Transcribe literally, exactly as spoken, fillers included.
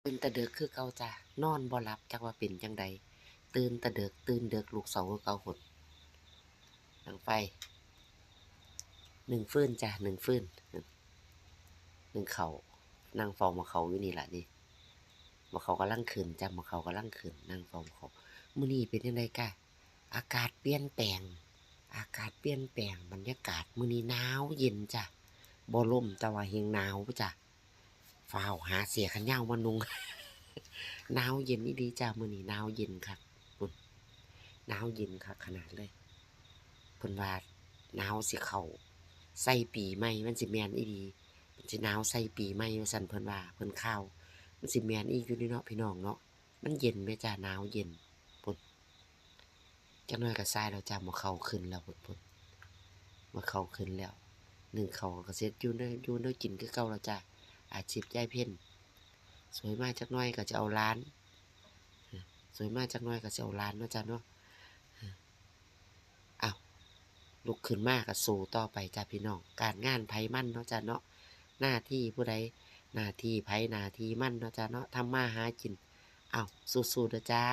ตื่นแต่ดึกคือเก่าจ้ะ นอนบ่หลับจักว่าเป็นจั่งใด ตื่นแต่ดึก ตื่นดึกลุกเช้าคือเก่าพุ้น ดังไฟ นึ่งฟืนจ้ะ นึ่งฟืน นึ่งข้าว นั่งเฝ้าหม้อข้าวอยู่นี่ล่ะนี่ หม้อข้าวกำลังขึ้นจ้ะ หม้อข้าวกำลังขึ้น นั่งเฝ้าหม้อข้าว มื้อนี้เป็นจั่งใดกะ อากาศเปลี่ยนแปลง อากาศเปลี่ยนแปลง บรรยากาศมื้อนี้หนาวเย็นจ้ะ บ่ลมแต่ว่าแฮ่งหนาวจ้ะ ฟ้าวหาเสื้อแขนยาวมานุ่ง หนาวเย็นอีหลีจ้ะ มื้อนี้หนาวเย็นคัก พุ้น หนาวเย็นคักขนาดเลย เพิ่นว่าหนาวสิเข้าใส่ปีใหม่ มันสิแม่นอีหลี มันสิหนาวใส่ปีใหม่ว่าซั่น เพิ่นว่า เพิ่นข่าว มันสิแม่นอีหลีอยู่เดะเนาะพี่น้องเนาะ มันเย็นแหมจ้ะ หนาวเย็น พุ้น จักหน่อยก็สายแล้วจ้ะ หม้อข้าวขึ้นแล้วพุ้น พุ้น หม้อข้าวขึ้นแล้ว นึ่งข้าวก็เสร็จ อยู่แนว อยู่แนวกินคือเก่าแล้วจ้ะ อาชีพยายเพ็ญ สวยมาจักหน่อยก็จะเอาหลาน สวยมาจักหน่อยก็สิเอาหลานเนาะจ้ะเนาะ อ้าว ลุกขึ้นมาก็สู้ต่อไปจ้ะพี่น้อง การงานไผมันเนาะจ้ะเนาะ หน้าที่ผู้ใด หน้าที่ไผหน้าที่มันเนาะจ้ะเนาะ ทำมาหากิน อ้าว สู้ๆ เด้อจ้า